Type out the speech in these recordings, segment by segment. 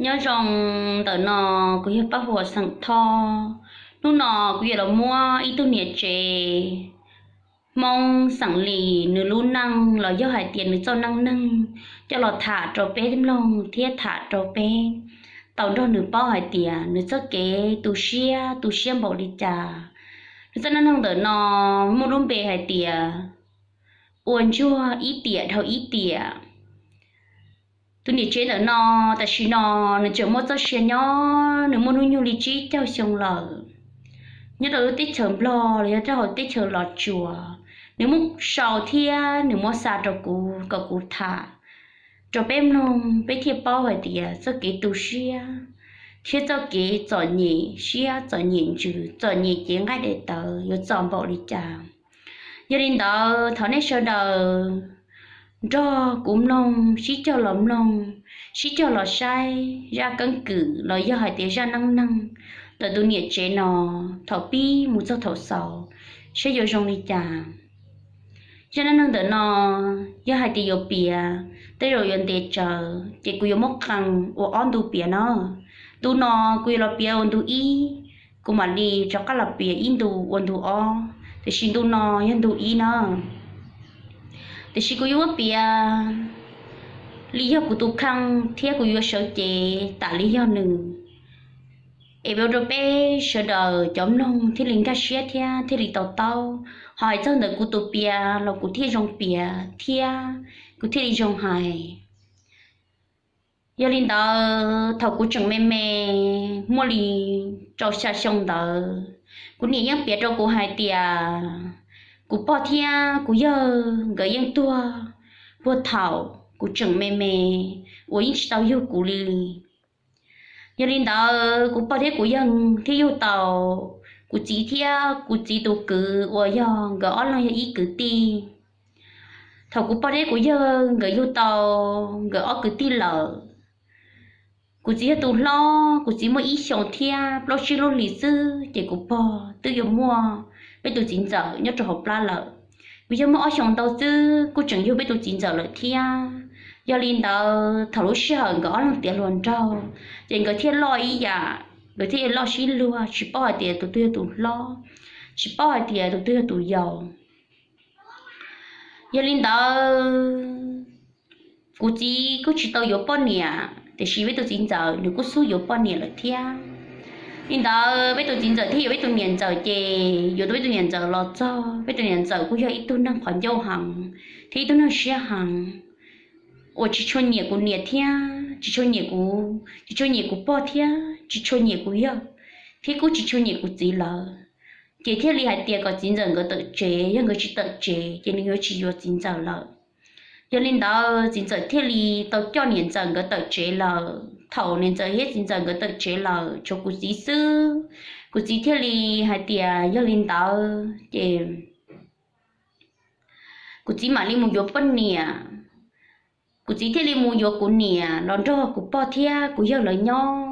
Nyob zoo ntawm no, kuv yog Paj Huam xeem Thoj. Hnub no kuv yuav los muab ib tug niam tsev Hmoob xeem Lis nws lub neej los yog hais tias nws txoj neej neeg coj los tham rau peb mloog thiab tham rau peb tau nrog nws paub hais tias nws txoj kev tu siab tu siab npaum li cas. Nws txoj neej neeg ntawm no muaj lub npe hais tias ua ntsuag ib tiam dhau ib tiam. Tus niam tsev ntawm no, tam sim no nws tseem muaj txoj sia nyob, nws muaj hnub nyoog li tsib caug xyoo lawm. Nyob rau lub teb chaws Nplog los yog rau hauv teb chaws Los Tsuas, nws muab sau thiab nws muab xa rau kuv kom kuv tham rau peb mloog, peb thiaj paub hais tias txoj kev tu siab thiab txoj kev txom nyem siab txom nyem ntsws txom nyem cev nqaij daim tawv yuav txom npaum li cas. Yog li ntawd, thov nej sawv daws nrog kuv mloog, sib cog los mloog, sib cog los saib zaj keeb kwm los yog hais tias zaj neej neeg ntawm tus niam tsev no thaum pib mus txog thaum xaus, saib yuav zoo li cas. Zaj neej neeg ntawm no yog hais tias yuav piav, tej zaum yuav ntev tsawv, ces kuv yuav muab qee ua ob ntu piav no. Ntu no kuv yuav los piav ua ntu ib, kuv mam li rov qab los piav ib ntu ua ntu ob, tiam sis ntu no yog ntu ib no. Tiam sis kuv yuav muab piav li yog kuv tus kheej thiab kuv yuav sawv cev tas li yog nws, es ua rau peb sawv daws cov mloog thiaj li nkag siab thiab thiaj li to taub. Ho hais txog ntawm kuv tus piav los kuv thiaj zoo piav thiab kuv thiaj li zoo hais. Yog li ntawd, thaum kuv tseem me me, muaj li rau xya xyoo ntawd, kuv niam yeej piav rau kuv hais tias kuv pog thiab kuv yawg nkawd yeej tuag puag thaum kuv tseem me me uas yeej tsis tau yug kuv li. Yog li ntawd, kuv pog thiab kuv yawg thiaj yug tau kuv txiv thiab kuv txiv tus kwv uas yog nkawd ob leeg yog ib kwv tij. Thaum kuv pog thiab kuv yawg nkawd yug tau nkawd ob kwv tij lawm, kuv txiv yog tus hlob, kuv txiv muaj ib xyoos thiab plaub tsib lub hlis xwb ces kuv pog twb yuav muaj peb tus txiv ntxawm nyob rau hauv plab lawm. Kuv yawg muaj ob xyoos ntau xwb kuj tseem yug peb tus txiv ntxawm lawm thiab. Yog li ntawd, thaum lub sij hawm nkawd ob leeg tiav hluas nraug, ces nkawd thiaj loj ib yam, nkawd thiaj loj sib luag, tsis paub hais tias tus twg yog tus hlob, tsis paub hais tias tus twg yog tus yau. Yog li ntawd, kuv txiv kuj tsis tau yuav poj niam, tiam sis peb tus txiv ntxawm nws kuj xub yuav poj niam lawm thiab. Li ntawd, peb tus txiv ntxawm thiaj yuav peb tus niam ntxawm, ces yuav tau peb tus niam ntxawm los txog, peb tus niam ntxawm kuj yog ib tug neeg qhov ncauj heev thiab ib tug neeg siab heev, uas tsis tshua nyiam kuv niam thiab tsis tshua nyiam kuv, tsis tshua nyiam kuv pog thiab tsis tshua nyiam kuv yawg, thiab kuj tsis tshua nyiam kuv txiv lawm. Ces thiaj li hais tias kom txiv ntxawm nkawd tawm tsev, yog nkawd tsis tawm tsev ces nws yuav tsis yuav txiv ntxawm lawm. Yog li ntawd, txiv ntxawm thiaj li tau coj niam ntxawm nkawd tawm tsev lawm. Thaum niam ntxawm thiab txiv ntxawm nkawd tawm tsev lawm, tshuav kuv txiv xwb. Kuv txiv thiaj li hais tias yog li ntawd ces kuv txiv mam li mus yuav poj niam. Kuv txiv thiaj li mus yuav kuv niam los nrog kuv pog thiab kuv yawg lawv nyob.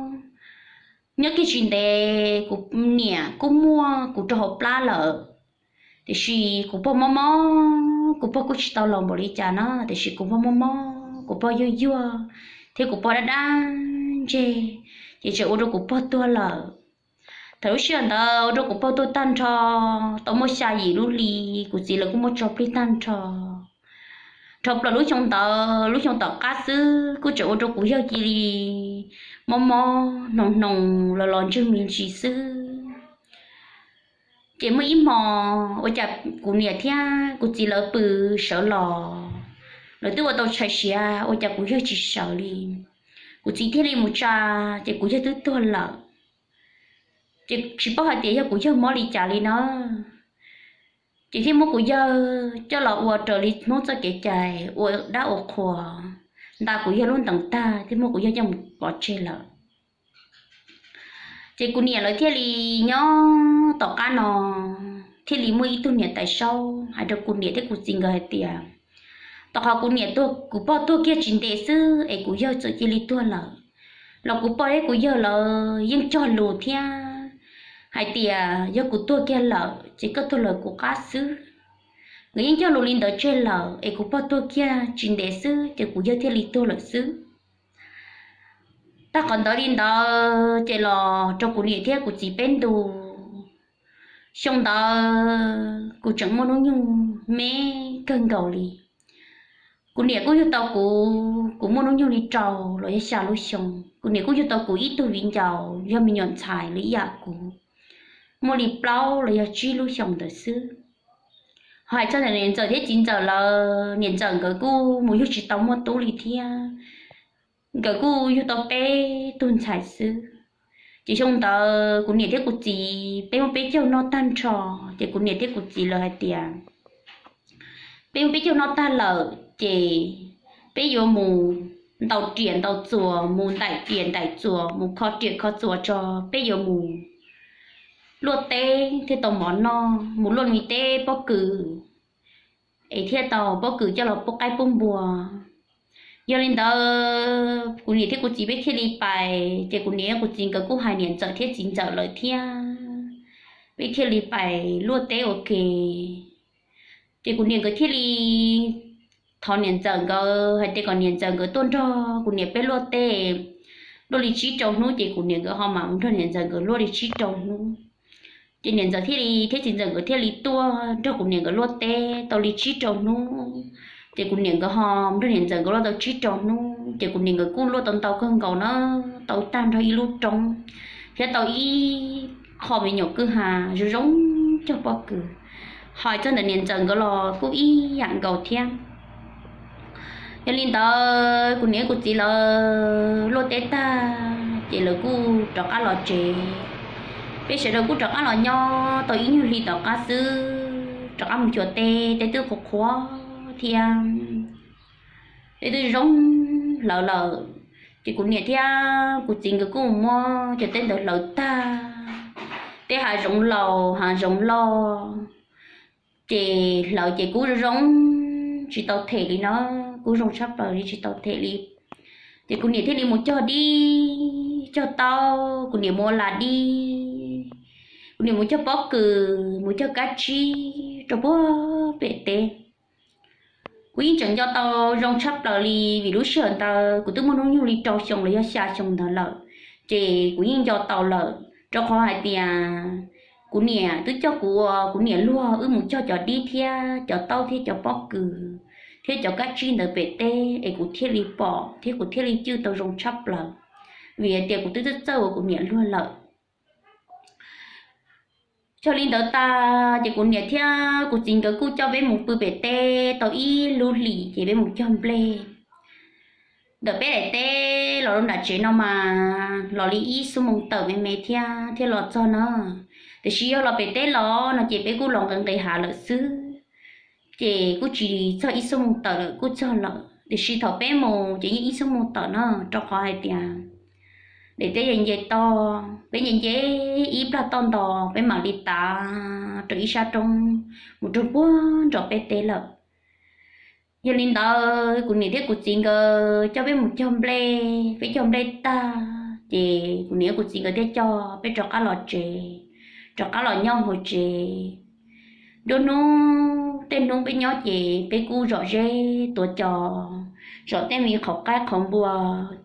Nyob kiag tsis ntev, kuv niam kuj muaj kuv rau hauv plab lawm. Tiam sis kuv pog mob mob, kuv pog kuj tsis tau laus npaum li cas na, tiam sis kuv pog mob mob, kuv pog yuag yuag, thiab kuv pog dab dab ntseg, ces tseem ua rau kuv pog tuag lawm. Thaum lub sij hawm ntawd ua rau kuv pog tuag tag nrho, tau muaj xya yim lub hli, kuv txiv lawv kuj muab tso plig tag nrho. Dhau plaws lub xyoo ntawd, lub xyoo tom qab xwb kuj tseem ua rau kuv yawg cia li mob mob hnoos hnoos los los ntswg me ntsis xwb. Ces muaj ib hmo, ua cas kuv niam thiab kuv txiv lawv pw sawv los, lawv twb ua tau tshais siav, ua cas kuv yawg tsis sawv li. Kuv txiv thiaj li mus tsa, ces kuv yawg twb tuag lawm. Ces tsis paub hais tias yog kuv yawg mob li cas li na. Ces thiaj muab kuv yawg coj los ua raws li Hmoob txoj kev cai, ua dab ua qhua, nta kuv yawg lub ntees tag thiaj muab kuv yawg coj mus pov tseg lawm. Ces kuv niam lawv thiaj li nyob tom qab no, thiaj li muaj ib tug niam tais saub hais rau kuv niam thiab kuv txiv nkawd hais tias, tom qhov kuv niam tuag, kuv pog tuag kiag tsis ntev xwb es kuv yawg txawm cia li tuag lawm, los kuv pog thiab kuv yawg lawv yeej cog lus thiab hais tias yog kuv tuag kiag lawm ces koj tuag lawm kuv qab xwb. Nkawd yeej cog lus li ntawd tseg lawm es kuv pog tuag kiag tsis ntev xwb ces kuv yawg thiaj li tuag lawm xwb. Tag qhov ntawd li ntawd ces los rau kuv niam thiab kuv txiv peb ntu. Xyoo ntawd kuv tseem muaj hnub nyoog me kawg nkaus li. Kuv niam kuj yug tau kuv, kuv muaj hnub nyoog li rau los yog xya lub xyoo. Kuv niam kuj yug tau kuv ib tug viv ncaus yog me nyuam ntxhais li ib yam kuv, muaj li plaub los yog tsib lub xyoo ntawd xwb. Ho hais txog ntawm niam ntxawm thiab txiv ntxawm lawm, niam ntxawm nkawd kuj mus yug tsis tau muaj tub li thiab. Nkawd kuj yug tau peb tug ntxhais xwb. Ces xyoo ntawd kuv niam thiab kuv txiv peb muab peb caug noj tag nrho, ces kuv niam thiab kuv txiv lawv hais tias, peb muab peb caug noj tag lawm ces peb yuav mus ntaus riam ntaus txuas, mus ntaus riam ntaus txuas, mus kho riam kho txuas tso, peb yuav mus luaj teb thiaj tau mov noj, mus luaj me teb pob kws es thiaj tau pob kws coj los pub qaib pub npua. Yog li ntawd kuv niam thiab kuv txiv peb thiaj li pais, ces kuv niam kuv txiv nkawd kuj hais niam ntxawm thiab txiv ntxawm lawm thiab, peb thiaj li pais luaj teb ua ke. Ces kuv niam nkawd thiaj li thov niam ntxawm nkawd hais tias kom niam ntxawm nkawd tuaj nrog kuv niam peb luaj teb, luaj li tsib rau hnub, ces kuv niam nkawd ho mam mus nrog niam ntxawm nkawd luaj li tsib rau hnub. Ces niam ntxawm thiaj li thiab txiv ntxawm nkawd thiaj li tuaj nrog kuv niam nkawd luaj teb tau li tsib rau hnub. Ces kuv niam nkawd ho nrog niam ntxawm nkawd luaj tau tsib rau hnub, ces kuv niam nkawd kuj luaj tau ntau kawg nkaus na, tau tag nrho ib lub roob, thiab tau ib qho me nyuam kwj ha zoo zoo cog pob kws. Ho txog ntawm niam ntxawm nkawd los kuj ib yam nkaus thiab. Yog li ntawd kuv niam kuv txiv lawv luaj teb tag ces lawv kuj rov qab los tsev. Peb sawv daws kuj rov qab los nyob tau ib nyuag hli tom qab xwb, rov qab mus xyuas teb, teb twb qhuav qhuav thiab teb twb zoo hlawv lawm. Ces kuv niam thiab kuv txiv nkawd kuj mus muab cov teb ntawd hlawv tag, teb hav zoov laus hav zoov loj, ces hlawv ces kub zoo zoo tsis tau them li no, kub zoo tshaj plaws li tsis tau them li. Ces kuv niam thiaj li mus cog dib cog taub, kuv niam mus ua las dib, kuv niam mus cog pob kws, mus cog kab tsib rau puag pem teb. Kuv yeej tseem nco tau zoo tshaj plaws li vim lub sij hawm ntawd kuv twb muaj hnub nyoog li rau xyoo los yog xya xyoo ntawd lawm, ces kuv yeej nco tau lawm rau qhov hais tias kuv niam twb coj kuv ua kuv niam luag wb mus cog cov dib thiab cov taub thiab cov pob kws thiab cov kab tsib ntawd pem teb es kuv thiaj li pom thiab kuv thiaj li cwj tau zoo tshaj plaws, vim hais tias kuv twb txawj txawj ua kuv niam luag lawm. Yog li ntawd tag ces kuv niam thiab kuv txiv nkawd kuj coj peb mus pw pem teb tau ib lub hlis ces peb mus cog nplej. Ntawm peb daim teb los rau nram tsev no mas los li ib xuab moos tawm me me thiab thiaj los txog na. Tiam sis yog los pem teb los no ces peb kuj los nqis nqis hav lawm xwb, ces kuj tsis txog ib xuab moos tawm lawm kuj txog lawm. Tiam sis thaum peb mus ces yeej ib xuab moos tawm no, rau qhov hais tias daim teb yeej nce toj, peb nce nce ib plag toj nto peb mam li tav rau ib sab roob mus rau puag nram peb teb lawm. Yog li ntawd kuv niam thiab kuv txiv nkawd coj peb mus cog nplej, peb cog nplej tag ces kuv niam thiab kuv txiv nkawd thiaj coj peb rov qab los tsev, rov qab los nyob hauv tsev. Nruab hnub tej hnub peb nyob ces peb kuj zom zeb tuav cos, zom tej me qhov qaib qhov npua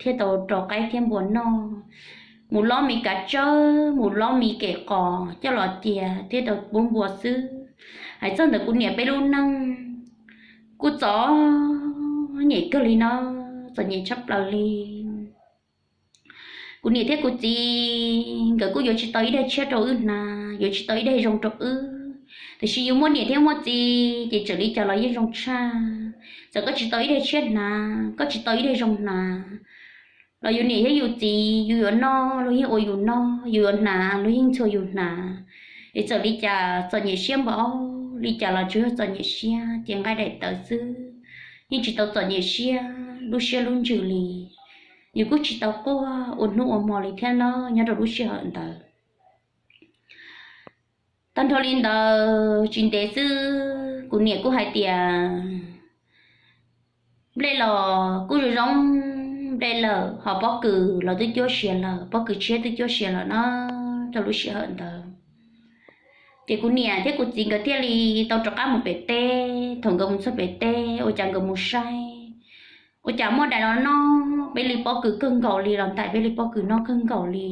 thiaj tau rau qaib thiab npua noj, mus lob me kav tsawb, mus lob me kem qos coj los cia thiab tau pub npua xwb. Hais txog ntawm kuv niam peb lub neej kuj txom nyem kawg li no, txom nyem tshaj plaws li. Kuv niam thiab kuv txiv nkawd kuj yuav tsis tau ib daig tshiab rau wb hnav, yuav tsis tau ib daig zoo rau wb, tiam sis yus muaj niam thiab muaj txiv ces txawm li cas los yeej zoo tshaj. Txawm koj tsis tau ib daig tshiab hnav, koj tsis tau ib daig zoo hnav los yus niam thiab yus txiv yus yuav noj luag yeej ua yus noj, yus yuav hnav luag yeej ntxhua yus hnav. Es txawm li cas txom nyem siab npaum li cas los tsuas yog txom nyem siab ces nqaij daim tawv xwb, yeej tsis tau txom nyem siab lub siab lub ntsws li. Yus kuj tsis tau quaj ua hnub ua hmo li thiab no nyob rau lub sij hawm ntawd. Tag nrho li ntawd tsis ntev xwb kuv niam kuj hais tias nplej los kuj zoo zoo nplej lawm, ho pob kws los twb cuab sia lawm, pob kws tshiab twb cuab sia lawm no rau lub sij hawm ntawd. Ces kuv niam thiab kuv txiv nkawd thiaj li tau rov qab mus pem teb. Thaum nkawd mus txog pem teb ua cas nkawd mus saib ua cas muaj daim no noj peb li pob kws kawg nkaus li, los ntais peb li pob kws noj kawg nkaus li.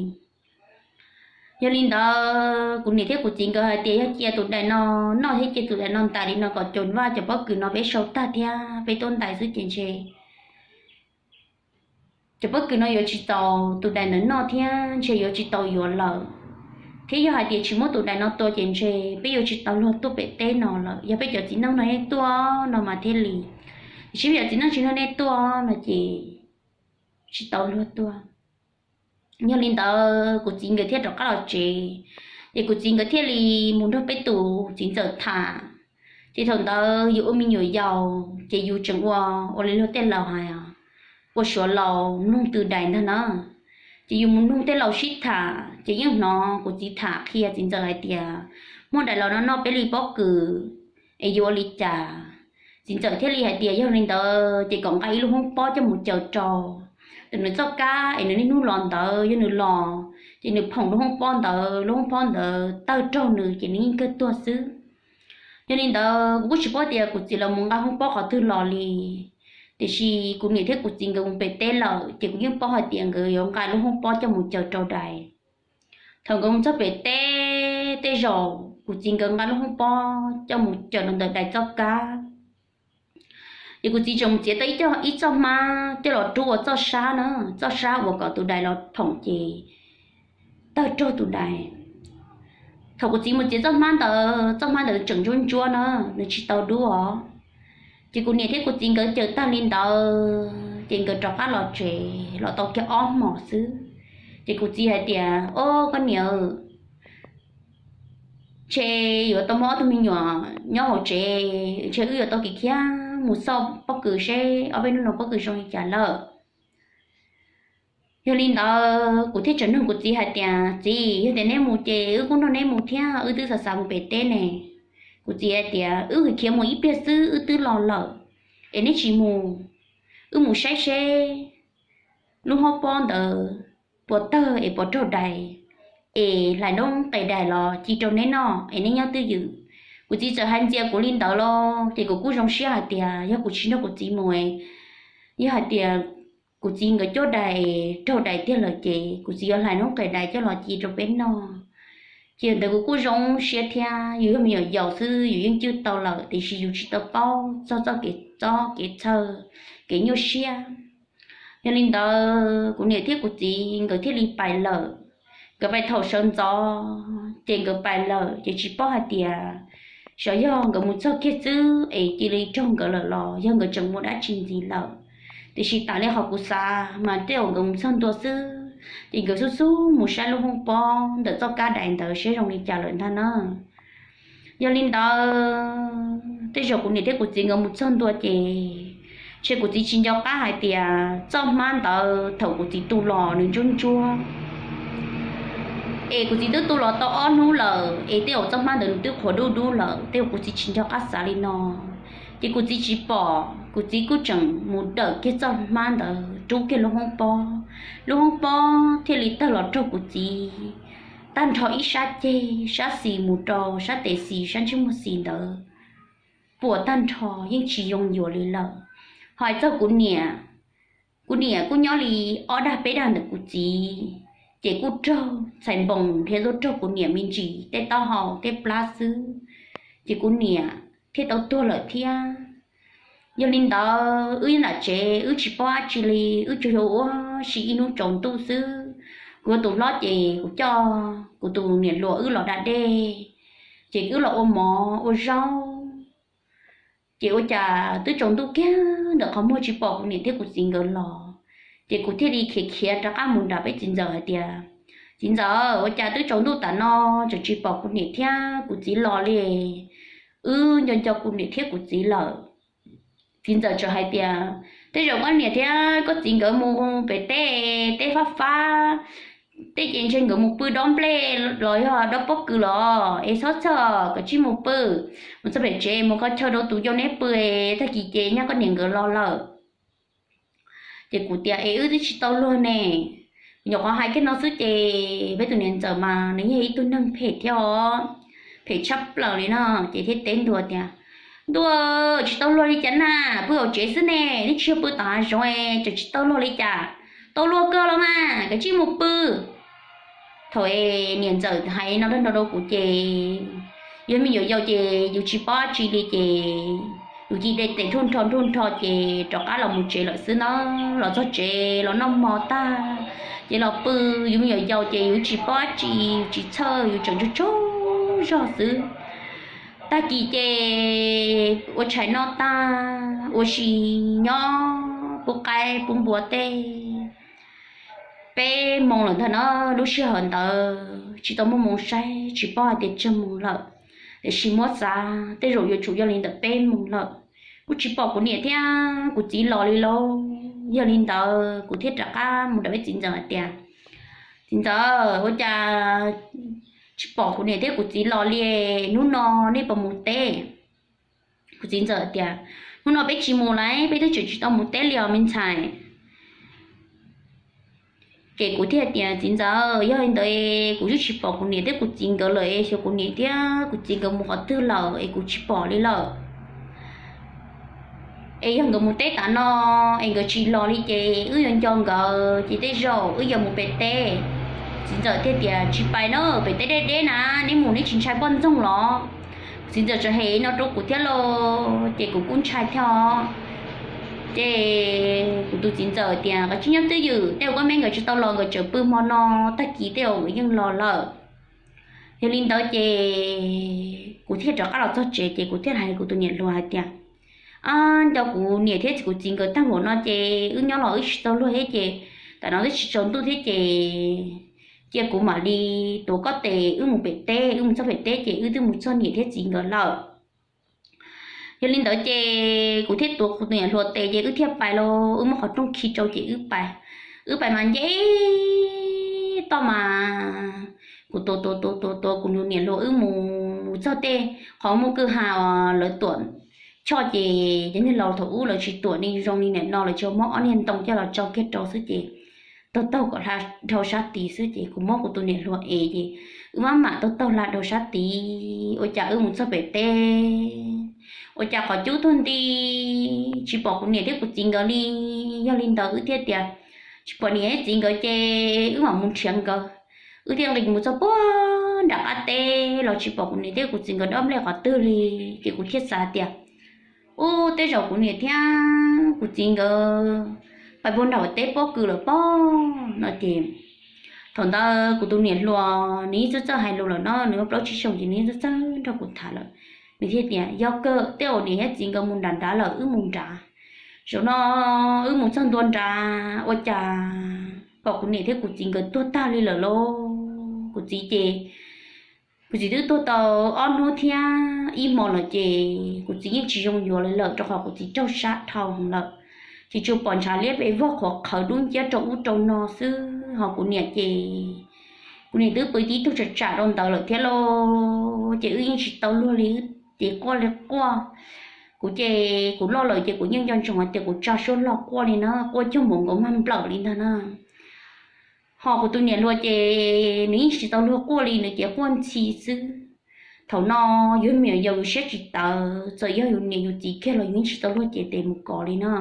Yog li ntawd kuv niam thiab kuv txiv nkawd hais tias yog cia tus dais no noj thiab cia tus dais no ntais li no kom cov vaj cov pob kws no peb sau tag thiab peb tuaj ntais xwb ces ntshe cov pob kws no yuav tsis tau tus dais ntawd noj thiab ntshe yuav tsis tau yuav lawm, thiab yog hais tias tsis muab tus dais no tua ces ntshe peb yuav tsis tau luag tuaj pem teb no lawm. Yog peb cov txiv neej nrog nej tuaj no mas thiaj li, tiam sis peb cov txiv neej tsis nrog nej tuaj no ces tsis tau luag tuaj. Yog li ntawd kuv txiv nkawd thiaj rov qab los tsev, ces kuv txiv nkawd thiaj li mus nrog peb tus txiv ntxawm tham. Ces thaum ntawd yus ua me nyuam yaus ces yus tseem ua, ua li luag tej laus hais, ua suav laus mloog tw dais ntag na. Ces yus mus mloog tej laus sib tham ces yeej hnov kuv txiv tham qhia txiv ntxawm hais tias muab dais los no noj peb li pob kws es yuav ua li cas. Txiv ntxawm thiaj li hais tias yog li ntawd ces kom nqa ib lub hoob pob coj mus cuab rau tus nws txoj kab es nws niaj hnub los ntawd, yog nws los ces nws phoom lub hoob pob ntawd, lub hoob pob ntawd tawg raug nws ces nws yeej kawg tuag xwb. Yog li ntawd kuv kuj tsis paub tias kuv txiv lawv mus nqa hoob pob qhov twg los li, tiam sis kuv niam thiab kuv txiv nkawd mus pem teb lawm ces kuv yeej paub hais tias nkawd yuav nqa lub hoob pob coj mus cuab rau dais. Thaum nkawd mus txog pem teb, tej zaum kuv txiv nkawd nqa lub hoob pob coj mus cuab rau ntawm dais txoj kab, ces kuv txiv tseem mus txiav tau ib txoj hmab coj los rub ua txoj sab na, txoj sab uas kom tus dais los phoom ces tawg raug tus dais. Thaum kuv txiv mus txiav txoj hmab ntawd, txoj hmab ntawd tseem ntsuab ntsuab na, nws tsis tau dub os. Ces kuv niam thiab kuv txiv nkawd cuab tag li ntawd ces nkawd rov qab los tsev los tau kiag ob hmos xwb. Ces kuv txiv hais tias, Au koj niam, ntshe yuav tau muaj ob tug me nyuam nyob hauv tsev, ntshe wb yuav tau kev khiav mus xauj pob kws seb ob peb hnub no pob kws zoo li cas lawm. Yog li ntawd kuv thiaj tseem nug kuv txiv hais tias, Txiv, yog tias neb mus ces wb kuj nrog neb mus thiab, wb twb xav xav mus pem teb ne. Kuv txiv hais tias, Wb khiav mus ib pliag xwb wb twb los lawm, es neb tsis mus, wb mus saib seb lub hoob pob ntawd puas tawg es puas raug dais, es hlais noob qes dais los ci rau neb noj es neb nyob twj ywm. Kuv txiv txawm hais ntxias kuv li ntawd los ces kuv kuj zoo siab hais tias yog kuv tsis nrog kuv txiv mus, yog hais tias kuv txiv nkawd cuab dais raug dais tiag lawm ces kuv txiv yuav hlais noob qes dais coj los ci rau peb noj. Ces ntawd kuv kuj zoo siab thiab, yus yog me nyuam yaus xwb yus yeej cwj tau lawm tiam sis yus tsis tau paub txog txoj kev txob kev txhawj, kev nyuaj siab. Yog li ntawd kuv niam thiab kuv txiv nkawd thiaj li pais lawm. Nkawd pais thaum sawv ntxov ces nkawd pais lawm ces tsis paub hais tias xyov yog nkawd mus txog kiag xwb es cia li raug nkawd lawm los yog nkawd tseem mus dab tsi ntxiv lawm. Tiam sis tas li qhov kuv xav mas tej zaum nkawd mus txog ntua xwb ces nkawd xub xub mus saib lub hoob pob ntawm txoj kab dais ntawd seb zoo li cas lawm ntag na. Yog li ntawd tej zaum kuv niam thiab kuv txiv nkawd mus txog ntua ces ntshe kuv txiv tsis nco qab hais tias txoj hmab ntawd thaum kuv txiv tu los nws ntsuab ntsuab, es kuv txiv twb tu los tau ob hnub lawm es tej zaum txoj hmab ntawd nws twb qhuav dub dub lawm, tej zaum kuv txiv tsis nco qab xav li no. Ces kuv txiv tsis pom, kuv txiv kuj tseem mus dawm kiag txoj hmab ntawd rub kiag lub hoob pob, lub hoob pob thiaj li tawg los raug kuv txiv tag nrho ib sab ceg, sab xis mus rau sab tes xis, sab ntsej muag xis ntawd puas tag nrho yeej tsis yoo yuav li lawm. Ho hais txog kuv niam, kuv niam kuj nyob li ob dag peb dag ntawm kuv txiv, ces kuj raug txhais npoo thiab tuaj raug kuv niam me ntsis tej taub hau tej plab xwb, ces kuv niam thiaj tau tuag lawm thiab. Yog li ntawd wb nyob nram tsev wb tsis paub dab tsi li, wb tsuas yog ua si ib hnub tsaus ntuj xwb. Kuv tus hlob ces kuv coj kuv tus niam hluas wb los da dej, ces wb los ua mov ua zaub. Ces ua cas twb tsaus ntuj kiag ntawm qhov muag tsis pom kuv niam thiab kuv txiv nkawd los, ces kuv thiaj li khiav khiav rov qab mus nram peb txiv ntxawm hais tias, Txiv ntxawm, ua cas twb tsaus ntuj tam no tseem tsis pom kuv niam thiab kuv txiv los li? Wb nco nco kuv niam thiab kuv txiv lawm. Txiv ntxawm txawm hais tias, Tej zaum koj niam thiab koj txiv nkawd mus pem teb, teb fab fab, tej ces ntshe nkawd mus pw dob nplej los yog dob pob kws los es txhob txhawj, koj cia li mus pw, mus txog pem tsev mus kho chaw rau tus yau neb pw, tag kis ces nyab koj niam nkawd los lawm. Ces kuv tias, Es wb twb tsis tau luag ne. Nyuam qhuav hais kiag no xwb ces peb tus niam ntxawm mas nws yog ib tug neeg phem thiab os, phem tshaj plaws li no, ces thiaj teb ntua tias, Ntuj, tsis tau luag li cas na, pw hauv tsev xwb ne, twb tsis yog pw tom hav zoov, tseem tsis tau luag li cas. Tau luag kawg los mas, kav tsij mus pw. Thaum es niam ntxawm hais no rau kuv ces yog me nyuam yaus ces yus tsis paub tsi li ces yus cia li de tes nrhuj nrho nrhuj nrho ces rov qab los mus tsev lawm xwb na. Los txog tsev los noj hmo tag ces los pw. Yus me nyuam yaus ces yus tsis paub tsi, yus tsis txhawj, yus tseem tsaug tsaug zog xwb. Tag kis ces ua tshais noj tag ua si nyob pub qaib pub npua tej peb moos lawm ntag na. Lub sij hawm ntawd tsis tau muaj moos saib, tsis paub hais tias tsawg moos lawm, tiam sis muab xav tej zaum yuav tsum yog li ntawm peb moos lawm. Kuj tsis pom kuv niam thiab kuv txiv los li lauj. Yog li ntawd kuv thiaj rov qab mus rau peb txiv ntxawm hais tias, Txiv ntxawm, ua cas tsis pom kuv niam thiab kuv txiv los li, hnub no nej puas mus teb? Kuv txiv ntxawm tias, Hnub no peb tsis mus lawm, peb twb tseem tsis tau mus teb li os me ntxhais. Ces kuv thiaj tias, Txiv ntxawm, yog li ntawd kuv twb tsis pom kuv niam thiab kuv txiv nkawd lawm es xyov kuv niam thiab kuv txiv nkawd mus qhov twg lawm es kuv tsis pom li lawm. Es yog nkawd mus teb tas no es nkawd tsis los li ces wb yuav nco nkawd ces tej zaum wb yuav mus pem teb. Txiv ntxawm thiaj tias, Tsis pais na, pem teb deb deb na, neb mus neb tsis ntshai poj ntxoog los? Txiv ntxawm tseem hem no rau kuv thiab los ces kuv kuj ntshai thiab os. Ces kuv tus txiv ntxawm tias, Koj tsis nyob twj ywm, tej uas koj me nkawd tsis tau los nkawd tseem pw hmo no, tag kis tej uas nkawd yeej los lawm. Yog li ntawd ces kuv thiaj rov qab los txog tsev ces kuv thiaj hais kuv tus niam hluas hais tias, Ab, nco kuv niam thiab kuv txiv nkawd tag npaum no ces wb nyob los wb tsis tau luag thiab ces tam no twb tsis tsaus ntuj thiab ces cia kuv mam li tuav koj tes wb mus pem teb, wb mus txog pem teb ces wb twb mus txog niam thiab txiv nkawd lawm. Yog li ntawd ces kuv thiaj tuav kuv tus niam hluas tes ces wb thiaj pais los, wb muab qhov rooj khi rau ces wb pais. Wb pais mas nce toj mas kuv tuav tuav tuav tuav tuav kuv tus niam hluas wb mus txog tej qhov muaj kwj ha lawv tuam choj ces cov niag laus thaum ub lawv tsis tuam ni zoo li nim no, lawv tsuas muab ob niag ntoo coj los tsau kiag rau xwb ces taug taug kom hla dhau sab tid xwb ces kuv muab kuv tus niam hluas ev ces wb maj mam taug taug hla dhau sab tid ua cas wb mus txog pem teb ua cas qhov cub tuag nti tsis pom kuv niam thiab kuv txiv nkawd li. Yog li ntawd wb thiaj tias tsis pom niam thiab txiv nkawd ces wb mam mus nrhiav nkawd. Wb thiaj nqis mus txog puag nram qab teb los tsis pom kuv niam thiab kuv txiv nkawd dob nplej qhov twg li. Ces kuv thiaj xav tias ub, tej zaum kuv niam thiab kuv txiv nkawd pais puag nram teb pob kws lawm pob no ces thaum ntawd kuv tus niam hluas nws yeej txawj txawj hais lus lawm no, nws muaj plaub tsib xyoos ces nws yeej txawj txawj nrog kuv tham lawm. Nws thiaj tias yog kawg, tej zaum niam thiab txiv nkawd mus nram nrad lawm, wb mus nrad. Zaum no wb mus txog ntua nrad ua cas pom kuv niam thiab kuv txiv nkawd tuag tag li lawm lauj. Kuv txiv ces kuv txiv twb tuag tau ob hnub thiab ib hmo lawm ces kuv txiv yeej tsis zoo yuav li lawm rau qhov kuv txiv raug sab dhau lawm. Ces tsuas pom ntshav liab pes vog qhuav qhawv dub nciab rau ub rau no xwb, ho kuv niam ces kuv niam twb pw tib tug tsam tsam rau ntawd lawm thiab lauj. Ces wb yeej tsis tau luag li, ces quaj li quaj. Kuv ces kuv loj lawm ces kuv yeej nco ntsoov hais tias kuv tsa suab log quaj li na, quaj cog npaum nkaus mag nplawm li ntag na. Ho kuv tus niam hluas ces nws yeej tsis tau luag quaj li, nws ces quaj ntxhi xwb. Thaum no yus me nyuam yaus yus siab tsis tawv, txawm yog yus niam yus txiv kiag los yus yeej tsis tau luag cev tes mus kov li no.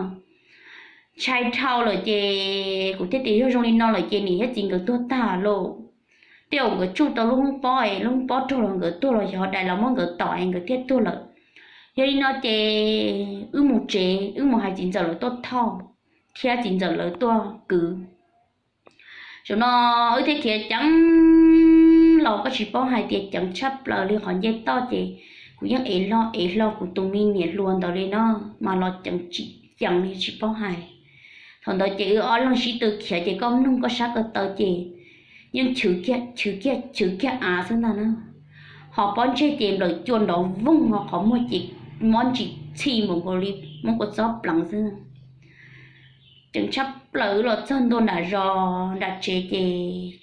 Ntshai dhau lawm ces kuv thiaj tias yog zoo li no lawm ces niam thiab txiv nkawd tuag tag lauj. Tej zaum nkawd tsuj tau lub hoob pob es lub hoob pob raug los nkawd tuag los xyov dais los muab nkawd tom es nkawd thiaj tuag lawm. Yog li no ces wb mus tsev, wb mus hais txiv ntxawm lawv tuaj thauj thiab txiv ntxawm lawv tuaj kwv. Zaum no wb thiaj khiav ceev los koj tsis paub hais tias ceev tshaj plaws li, qhov nce toj ces kuv yeej ev hlo ev hlo kuv tus me niam hluas ntawd li no, mas los ceev tsis ceev li tsis paub hais. Thaum ntawd ces wb ob leeg sib tw khiav ces koj mloog koj sab ko taw ces yeej chwv kiag chwv kiag chwv kiag av xwb ntag na. Ho pob ntseg ces nplawm cua nrov voog, ho qhov muag ces mob ntsis txhij npaum nkaus li muab kua txob pleev xwb. Ceev tshaj plaws wb los txog ntua nram zos nram tsev ces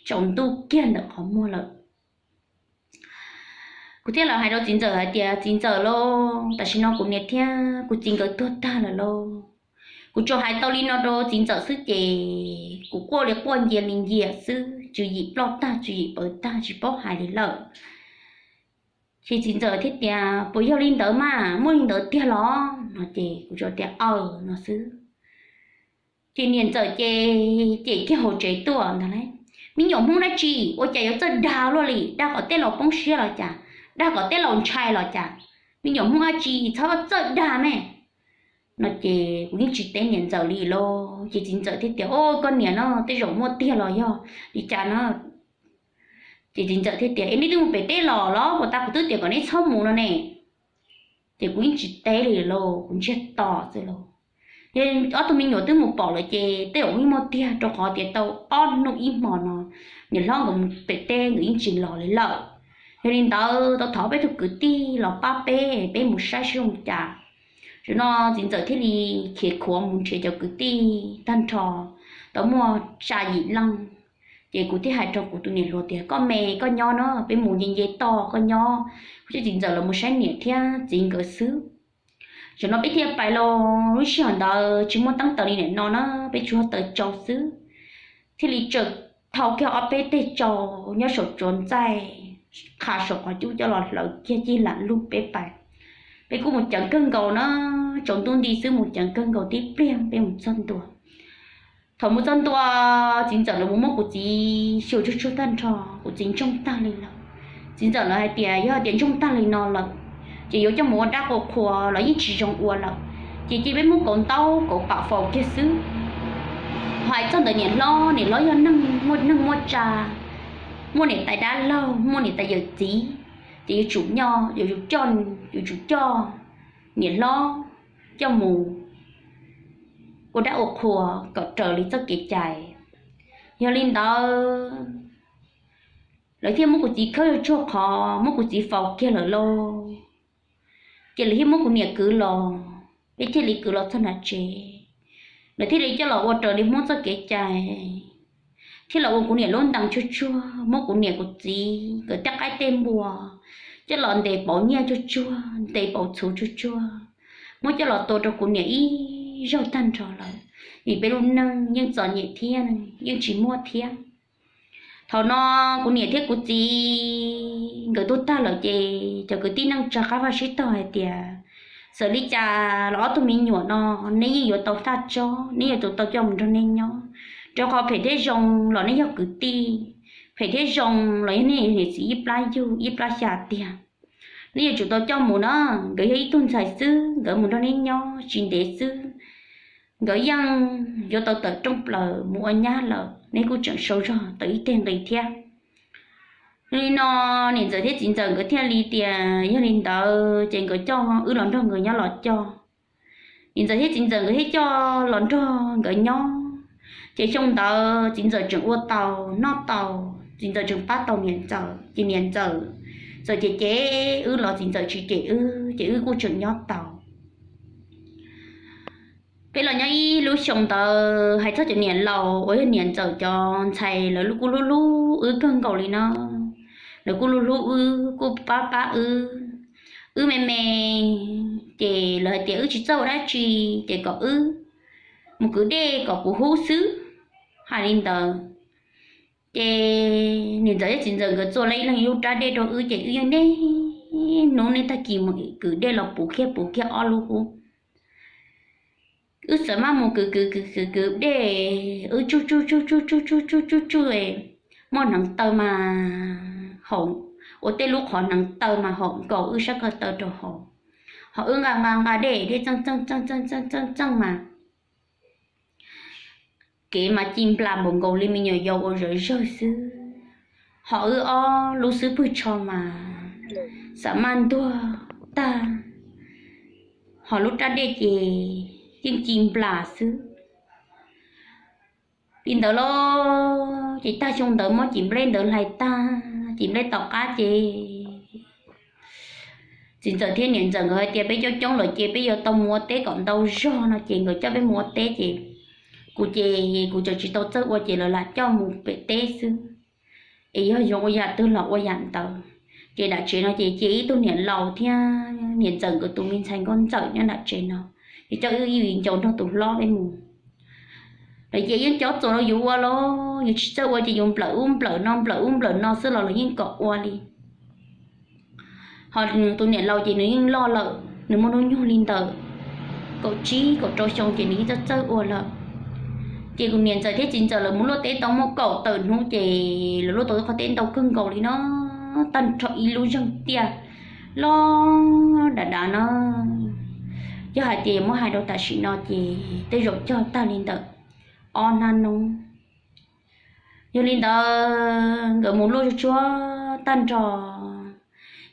tsaus ntuj kiag ntawm qhov muag lawm. Kuv thiaj los hais rau txiv ntxawm hais tias txiv ntxawm lauj, tam sim no kuv niam thiab kuv txiv nkawd tuag tag lawm lauj. Kuv tsuas hais tau li no rau txiv ntxawm xwb ces kuv quaj li quaj ncia li ncia xwb, tswv yim ploj tag tswv yim pawv tag tsis paub hais li lawm. Ces txiv ntxawm thiaj tias, Puas yog li ntawd mas, muaj li ntawd tiag los? No ces kuv tsuas tias, Aws, no xwb. Ces niam ntxawm ces cem kiag hauv tsev tuaj ntag lauj, Me nyuam Hmoob dab tsi ua cas yuav txawj dag luaj li, dag kom tej laus poob siab los cas, dag kom tej laus ntshai los cas, me nyuam Hmoob dab tsi txhob txawj dag me. No ces kuv yeej tsis teb niam ntxawm li lauj. Ces txiv ntxawm thiaj tias, Au, koj niam no, tej zaum muaj tiag los yog li cas no? Ces txiv ntxawm thiaj tias, Es nej twb mus pem teb los los? Puag ta kuv twb tias kom nej txhob mus no ne. Ces kuv yeej tsis teb li lauj, kuv ntsiag to xwb lauj. Yog ob tug me nyuam twb mus pom lawm ces tej zaum yeej muaj tiag, rau qhov tias tau ob hnub ib hmo no niam hlob nkawd mus pem teb nkawd yeej tsis los li lawm. Yog li ntawd tau thov peb tug kwv tij los pab peb, peb mus saib seb zoo cas. Zaum no txiv ntxawm thiaj li khiav khuav mus nrhiav cov kwv tij tag nrho, tau muaj xya yim leej. Ces kuv thiaj hais rau kuv tus niam hluas tias, Koj me, koj nyob no, peb mus nce nce toj, koj nyob, kuv coj txiv ntxawm los mus saib niam thiab txiv nkawd xwb. Zaum no peb thiaj pais los, lub sij hawm ntawd tsis muaj teeb taws li nim no na, peb tsuas taws tsau xwb. Thiaj li tsaws thau kiag ob peb teg tsau nyob saum tsuav ntxaij, qha saum qhov cub coj los hlawv kiag cig lam lug peb pais. Peb kuj mus ceev kawg nkaus na, tsaus ntuj nti xwb mus ceev kawg nkaus tib pliag peb mus txog ntua. Thaum mus txog ntua, txiv ntxawm lawv mus muab kuv txiv xyuas tsuag tsuag tag nrho, kuv txiv ntsoog tag li lawm. Txiv ntxawm lawv hais tias, Yog hais tias ntsoog tag li no lawm, ces yuav coj mus ua dab ua qhua los yeej tsis zoo ua lawm, ces cia peb muab kauv ntaub kauv pam faus kiag xwb. Hais txog ntawm niam hlob, niam hlob yog neeg muaj neeg muaj tsa, muaj niam tais dab laug, muaj niam tais yawm txiv, ces yuav tsum nyo, yuav tsum coj, yuav tsum coj niam hlob coj mus ua dab ua qhua kom raws li txoj kev cai. Yog li ntawd, lawv thiaj muab kuv txiv khawb tsuag qhov, muab kuv txiv faus kiag lawm lauj. Ces lawv thiaj muab kuv niam kwv los, peb thiaj li kwv los txog nram tsev. Lawv thiaj li coj los ua raws li Hmoob txoj kev cai, thiaj los ua kuv niam lub ntees tsuag tsuag, muab kuv niam kuv txiv nkawd tej qaib tej npua coj los ntes pauv nyiaj tsuag tsuag, ntes pauv txhuv tsuag tsuag, muab coj los tua rau kuv niam ib zaug tag nrho lawm. Vim peb lub neej yeej txom nyem thiab yeej tsis muaj thiab. Thaum no kuv niam thiab kuv txiv nkawd tuag tag lawm ces cov kwv tij neej tsa qab vaj sib tog hais tias, Txawm li cas los ob tug me nyuam no neb yeej yuav tau thaj tsob, neb yuav tsum tau coj mus nrog neb nyob, rau qhov phem thiab zoo los neb yog kwv tij, phem thiab zoo los yog neb niam txiv ib plab yug ib plab xya tiag. Neb yuav tsum tau coj mus na, nkawd yog ib tug ntxhais xwb, nkawd mus nrog neb nyob tsis ntev xwb, nkawd yeej yuav tau tawm rooj plaws mus ua nyab lawm, neb kuj tseem sau zog tau ib teg nqi thiab. Li no niam ntxawm thiab txiv ntxawm nkawd thiaj li tias yog li ntawd ces nkawd coj wb los nrog nkawd nyob los coj. Niam ntxawm thiab txiv ntxawm nkawd thiaj coj los nrog nkawd nyob. Ces xyoo ntawd txiv ntxawm tseem ua tau noj tau, txiv ntxawm tseem pab tau niam ntxawm, ces niam ntxawm txawm cem cem wb los txiv ntxawm tsis cem wb ces wb kuj tseem nyob tau. Peb los nyob ib lub xyoo ntawd hais txog cov niam laus uas yog niam ntxawm cov ntxhais lawv kuj hlub hlub wb kawg nkaus li no. Lawv kuj hlub hlub wb, kuj pab pab wb. Wb me me ces lawv hais tias wb tsis txawj ua dab tsi, ces kom wb mus kwv dej kom puv hub xwb. Hais li ntawd ces niam ntxawm thiab txiv ntxawm nkawd txua lawv ib leeg ib lub rab dej rau wb ces wb yeej niaj hnub niaj tag kis mus kwv dej los puv kiag puv kiag ob lub hub. Wb txawm maj mus kwv kwv kwv kwv kwv dej, wb tsuj tsuj tsuj tsuj tsuj tsuj tsuj tsuj tsuj, muaj hneev taw mas haum, ua tej lub qhov hneev taw mas haum nkaus wb sab ko taw rau hauv. Ho wb nqa nqa nqa dej, dej txeej txeej txeej txeej txeej txeej mas kev mas ci nplas npaum nkaus li me nyuam yaus ua zawv zawg xwb. Ho wb ob lub xub pwg tsho mas xam maj ntuag tag, ho lub rab dej ces yeej ci nplas xwb. Li ntawd lauj, ces tag xyoo ntawd muab cim nplej ntawd hlais tag, cim nplej tom qab ces txiv ntxawm thiab niam ntxawm nkawd hais tias peb coob coob lawm ces peb yuav tau mus ua teb kom ntau zog no ces nkawd coj peb mus ua teb ces kuv ces kuv tseem tsis tau txawj ua ces lawv lam coj mus pem teb xwb. Es yog yuav ua yam twg los ua yam ntawd. Ces nram tsev no ces cia ib tug niam laus thiab niam ntxawm nkawd tus me ntxhais nkauj ntxawm nyob nram tsev no, ces coj wb ib viv ncaus nrog tus hlob peb mus. Lawv ces yeej cob txuas rau yus ua los yus tsis txawj ua ces yus nplawm ub nplawm no nplawm ub nplawm no xwb los lawv yeej kom ua li. Ho tus niam laus ces nws yeej loj lawm, nws muaj hnub nyoog li ntawm kaum tsib kaum rau xyoo ces nws yeej txawj txawj ua lawm. Ces kuv niam ntxawm thiab txiv ntxawm lawv mus luaj teb tau muaj kaum tawm hnub ces lawv luaj tau qhov teb ntau kawg nkaus li no, tag nrho ib lub zeeg tiaj loj dav dav no. Yog hais tias muab hais rau tam sim no ces tej zaum cog tag li ntawm ob hnab noob. Yog li ntawd nkawd mus luaj tsuag tsuag tag nrho,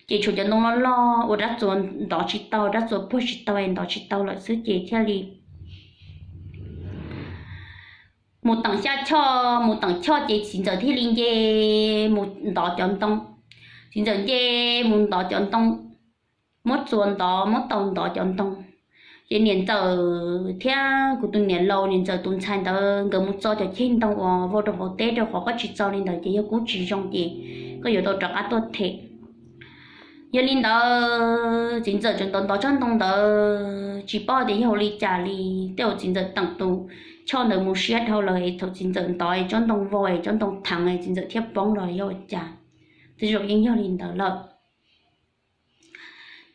ces tshuav cov ntoo loj loj uas rab txuas ntov tsis tau, rab txuas puag tsis tau, ntov tsis tau lawm xwb ces thiaj li mus teem xya choj, mus teem choj ces txiv ntxawm thiaj li nce mus ntov cov ntoo. Txiv ntxawm nce mus ntov cov ntoo, muab txuas ntov, muab tau ntov cov ntoo. Ces niam ntxawm thiab kuv tus niam laus, niam ntxawm tus ntxhais ntawd nkawd mus txo cov ceg ntoo uas vau rau hauv teb, rau qhov koj tsis txo li ntawd ces yog kub tsis zoo ces koj yuav tau rov qab tuaj them. Yog li ntawd txiv ntxawm tseem ntov ntov tsob ntoo ntawd tsis paub tias yog ua li cas li, tej zaum txiv ntxawm teem tus choj ntawd mus siab dhau lawm es thaum txiv ntxawm ntov es tsob ntoo vau es tsob ntoo theev es txiv ntxawm thiaj poob los yog ua cas, tej zaum yeej yog li ntawd lawm.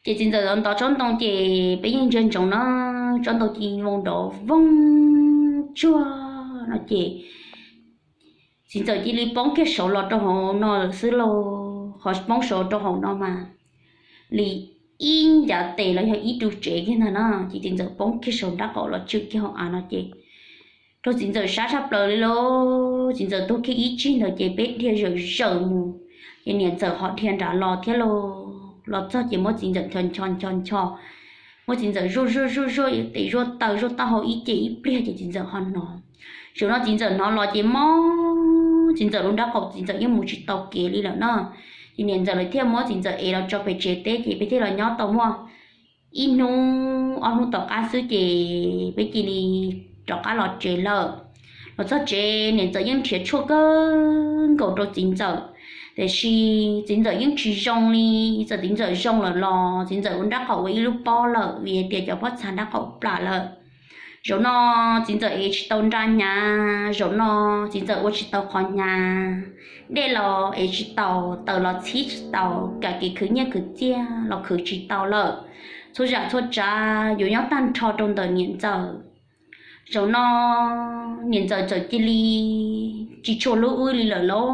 Ces txiv ntxawm ntov tsob ntoo ces peb yeej ntsia ntsoov na, tsob ntoo ci vau nrov voog tsuag no ces txiv ntxawm cia li poob kiag saud los rau hauv no lawm xwb lauj. Qhov poob saud rau hauv no mas li ib ncav tes los yog ib ru tsev kiag ntag na, ces txiv ntxawm poob kiag saum nraub qaum los tswm kiag hauv av no ces raug txiv ntxawm sab tshaj plaws li lauj. Txiv ntxawm tuag kiag ib tsig ntawd ces peb dhia zawm zawm mus, ces niam ntxawm ho dhia nram los thiab lauj. Los txog ces muab txiv ntxawm ncho ncho ncho ncho, muab txiv ntxawm zuaj zuaj zuaj zuaj tes zuaj taw zuaj taub hau ib ce ib pliag ces txiv ntxawm ho hnov. Zaum no txiv ntxawm hnov los ces mob txiv ntxawm lub nraub qaum, txiv ntxawm yeej mus tsis tau kev li lawm no. Ces niam ntxawm lawv thiaj muab txiv ntxawm ev los tso pem tsev teb ces peb thiaj los nyob tau muaj ib hnub ob hnub tom qab xwb ces peb cia li rov qab los tsev lawm. Los txog tsev niam ntxawm yeej nrhiav tshuaj kawg nkaus rau txiv ntxawm, tiam sis txiv ntxawm yeej tsis zoo li. Txawm txiv ntxawm zoo lawm los txiv ntxawm ua nraub qaum ua ib lub pob lawm vim hais tias cov pob txha nraub qaum plam lawm. Zaum no txiv ntxawm ev tsis tau nra hnyav, zaum no txiv ntxawm ua tsis tau qhov hnyav, dej los ev tsis tau, taws los txhib tsis tau, kam kev khwv nyiaj khwv txiaj los khwv tsis tau lawm. Txhua zam txhua tsav yuav nyob tag nrho rau ntawm niam ntxawm. Zaum no niam ntxawm txawm cia li tsis tshua hlub wb li lawm lauj.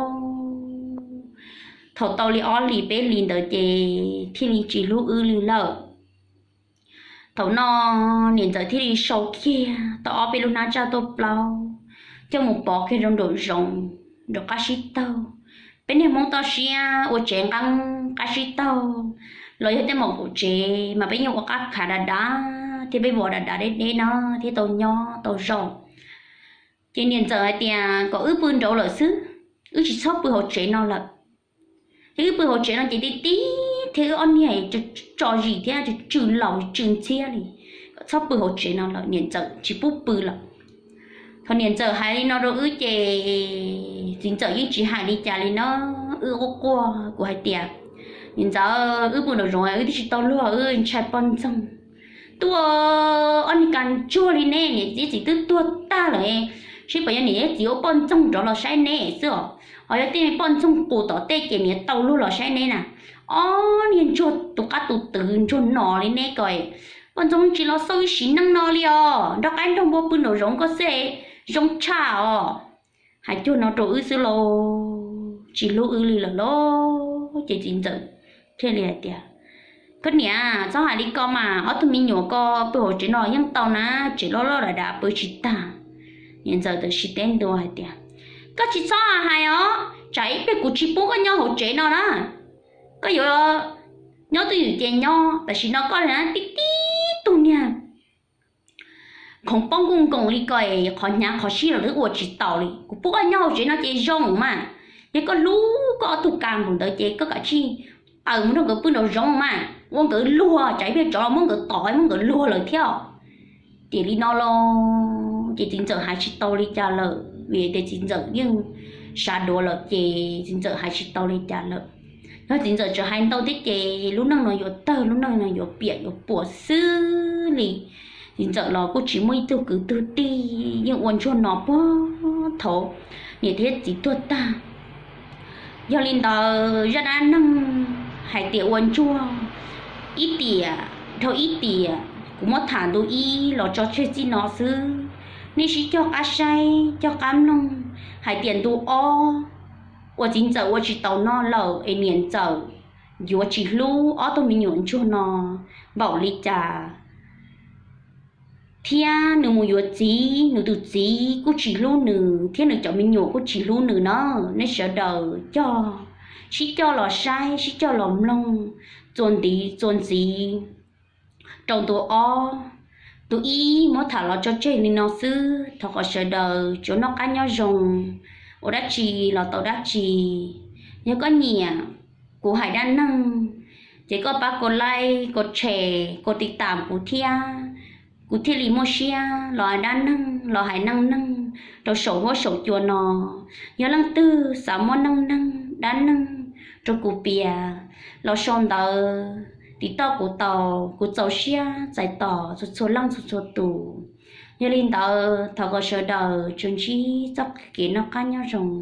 Thaum tau li ob hlis peb hlis ntawd ces thiaj li tsis hlub wb li lawm. Thaum no niam ntxawm thiaj li sau kiag tau ob peb lub hnab tsaj tuaj plaub, coj mus pov kiag rau nraum zoov, nraum qab sib taug. Peb niag Hmoob toj siab ua tsev nqeeb qab sib taug los yog tej maum kaum tsev mas peb yeej ua qab khav dav dav thiab peb vov dav dav deb deb na thiab tau nyob tau zoo. Ces niam ntxawm hais tias kom wb pw nraud lawm xwb, wb tsis txhob pw hauv tsev no lawm. Yog wb pw hauv tsev no ces tib tib thiab wb ob niag tso zis thiab tsw laus tsw ntxhiab li, kom txhob pw hauv tsev no lawm, niam ntxawm tsis pub pw lawm. Thaum niam ntxawm hais li no rau wb ces txiv ntxawm yeej tsis hais li cas li na. Wb quaj quaj, kuv hais tias, niam ntxawm, wb pw nraum zoov wb twb tsis tau luag, wb ntshai poj ntxoog. Tuaj ob niag kas ntsuag li neb, niam txiv twb tuag tag lawm, seb puas yog niam txiv ua poj ntxoog rov los saib neb xwb os. Ho yog tej poj ntxoog qus tom tej ces niam tau luag los saib neb na. Ob niag ntsuag tus qab tus twv ntsuag no li neb ko, poj ntxoog tsis los xauj wb sim neej no li os, nrog qaib nrog npua pw nraum zoov ko xwb zoo tshaj os. Hais cuag no rau wb xwb lauj, tsis hlub wb li lawm lauj. Ces txiv ntxawm thiaj li hais tias, koj niam, txhob hais li ko mas, ob tug me nyuam ko pw hauv tsev no yeej tau na, tsev loj loj dav dav pw tsis tag. Niam ntxawm tam sim teb ntua hais tias, koj tsis txhob hais os, tsam ib pliag kuv tsis pub koj nyob hauv tsev no na. Koj yuav nyob twj ywm ces nyob, tam sim no koj tib tib tug niag khoov poob nkuj nkoos li ko, qhov hnyav qhov sib los twb ua tsis tau li. Kuv pub koj nyob hauv tsev no ces zoo mas. Yog koj hlub koj ob tug kas npum ntawd ces koj kav tsij taws mus nrog nkawd pw nraum zoov mas, ua nkawd luag, tsam ib pliag tsov los muab nkawd tom muab nkawd luag lawm thiab. Tiam li no los ces txiv ntxawm hais tsis tau li cas lawm, vim tias txiv ntxawm yeej sab duav lawm ces txiv ntxawm hais tsis tau li cas lawm. Yog txiv ntxawm tseem hais ntau thiab ces lub neej no yuav tawg, lub neej no yuav piam yuav puas xwb li. Txiv ntxawm los kuj tsis muaj ib tug kwv tug tij, yeej ua ntsuag no puag thaum niam thiab txiv tuag tag. Yog li ntawd zaj dab neeg Hais tias ua ntsuag ib tiam dhau ib tiam, kuv muab tham ntu ib los tso tseg txij no xwb. Nej sib cog qab saib cog qab mloog hais tias ntu ob uas txiv ntxawm ua tsis taus noj lawm es niam ntxawm yuav tsis hlub ob tug me nyuam ntsuag no npaum li cas, thiab nws mus yuav txiv, nws tus txiv kuj tsis hlub nws thiab nws cov me nyuam kuj tsis hlub nws na. Nej sawv daws cog, sib cog los saib sib cog los mloog txuas ntiv txuas ntxiv rau ntu ob. Ntu ib muab tham los tso tseg li no xwb, thov kom sawv daws tsuas noj qab nyob zoo, ua dab tsi los tau dab tsi. Yog koj nyiam kuv hais dab neeg ces koj pab kos like, kos share, kos tiv tam kuv thiab, kuv thiaj li muaj siab los hais dab neeg los hais neej neeg rau saum huab saum cua no. Yog leej twg xav muab neej neeg dab neeg rau kuv piav los sau ntawv tiv toj kuv tau, kuv txaus siab txais tos txhua txhua leej txhua txhua tus. Yog li ntawd thov kom sawv daws tsuas ntsib txoj kev noj qab nyob zoo.